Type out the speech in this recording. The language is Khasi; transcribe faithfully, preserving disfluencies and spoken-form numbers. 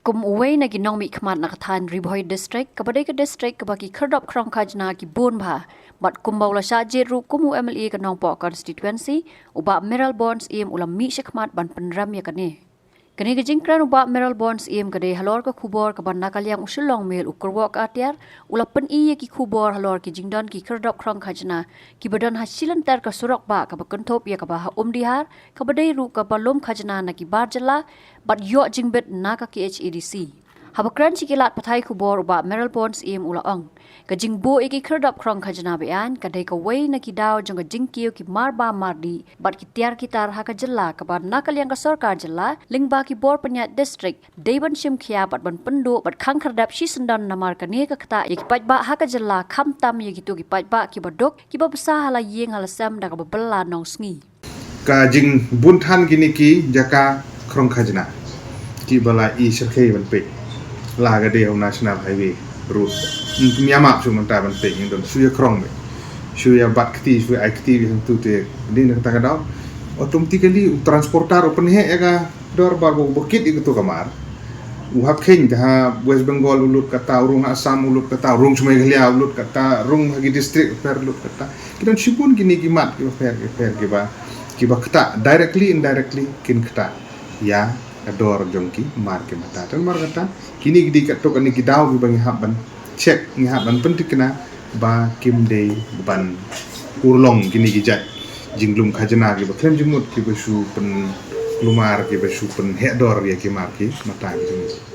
Kum uwei na ki nongmihkhmat na ka thaiñ Ri Bhoi District, kaba dei ka district kaba ki khyrdop khrong khajna ki bun bha, bad kumba u la shah jied ruh kum u M L A ka Nongpoh constituency, u Bah Mayralborn Syiem u la mih shakhmat ban pynrem ïa kane. Kane ka jingkren u Bah Mayralborn Syiem ka dei halor ka khubor kaba na ka liang u Shillong Mail u kyrwoh ka atiar u la pyni ïa ki khubor halor ki jingdon ki khyrdop khrong khajna kiba don ha shilynter ka surok bah kaba kynthup ïa kaba ha Umdihar, kaba dei ruh kaba lum khajna na ki bar jylla bad ïoh jingbit na ka K H A D C. Haba kren sha ki lad pathai khubor u Bah Mayralborn Syiem u la ong, ka jingbuh ïa ki khyrdop khrong khajna beaiñ ka dei kawei na ki daw jong ka jingkiew ki marbam mardih bad ki tiar ki tar ha ka jylla, kaba na ka liang ka sorkar jylla lyngba ki bor pynïaid district dei ban shim khia bad ban pynduh bad khang khyrdep shisyndon namar kane ka ktah ïa ki paidbah ha ka jylla khamtam ïa kito ki paidbah kiba duk, kiba bsa ha la ïing ha la sem da kaba bylla nongsngi. Ka jingbun than kine ki jaka khrong khajna kiba la i shyrkhei ban peit, la ka dei ha u National Highway Road. Ym ïa map shuh mynta ban peit, ngi don shu ïa khrong beit, shu ïa bat kti, shu ïa ai kti beit hangtu te. Dei na kata ka daw automatically u transporter u pynheh ïa ka dor ba u ba kit ïa katu ka mar. U hap kheiñ te ha West Bengal u lut kata, u rung ha Assam u lut kata, u rung sha Meghalaya u lut kata, rung ha ki district pher lut kata. Ki don shibun kine ki mat kiba pher kiba pher kiba, kiba ktah directly, indirectly kin ktah ïa ka dor jong ki mar ki mata. Te namar kata kine ki dei katto katne ki daw kiba ngi hap ban check, ngi hap ban pyntikna ba kim dei ban urlong kine ki jait jinglum khajna kiba khlem jingmut, kiba shu pynkulmar, kiba shu pynheh dor ïa ki mar ki mata ki jong ngi.